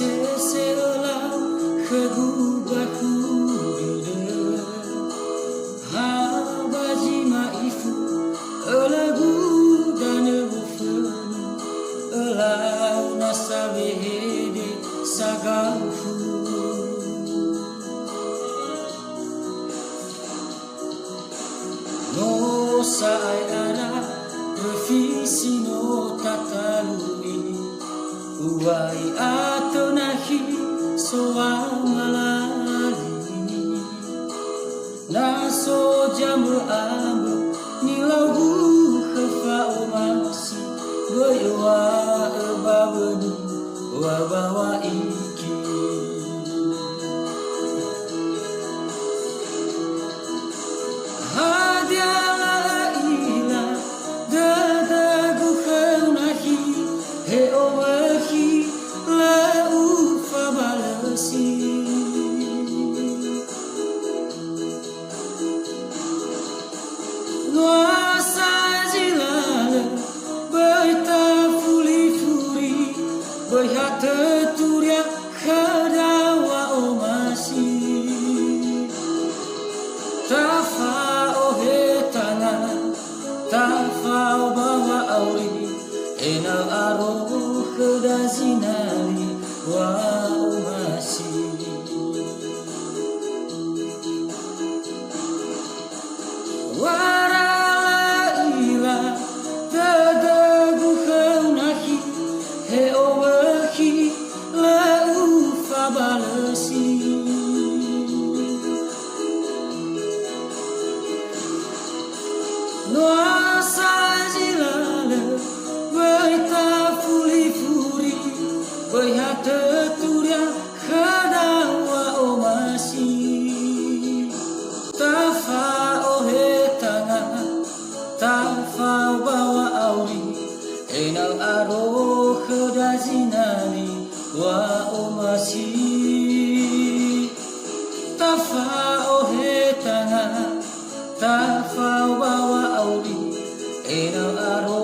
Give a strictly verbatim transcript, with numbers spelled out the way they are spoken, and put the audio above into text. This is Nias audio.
Sese ölau khögu ba khögu dödö. Ha ba zi ma'ifu ölagu danö wofönu, ölau nasa wehede sagaufu. No sa'ae ara röfi si no tatalu'i, uwai atö nakhi soa malali. Na so zamö ambö nilaugu khö fa'omasi, böi öwa'ö ba wönu wa ba wa'iki. Hadia la'ila dödögu khöu nakhi, he owökhi lö ufabalösi. Noa sa zi lalö, böi tafuli-fuli, böi ha töturia khöda wa'omasi. Tafa'ohe tanga, tafao ba wa'auri, ena'ö aro khöda zinali wa'omasi. Wara la'ila dödögu khöu nakhi, he owökhi lö ufabalösi. Noa sa zi lalö, böi tafuli-fuli, böi ha töturia khöda wa'omasi. Tafa'ohe tanga, tafao ba wa'auri, ena'ö aro khöda zinali wa'omasi. Tafa'ohe tanga, tafao ba wa'auri, ena'ö aro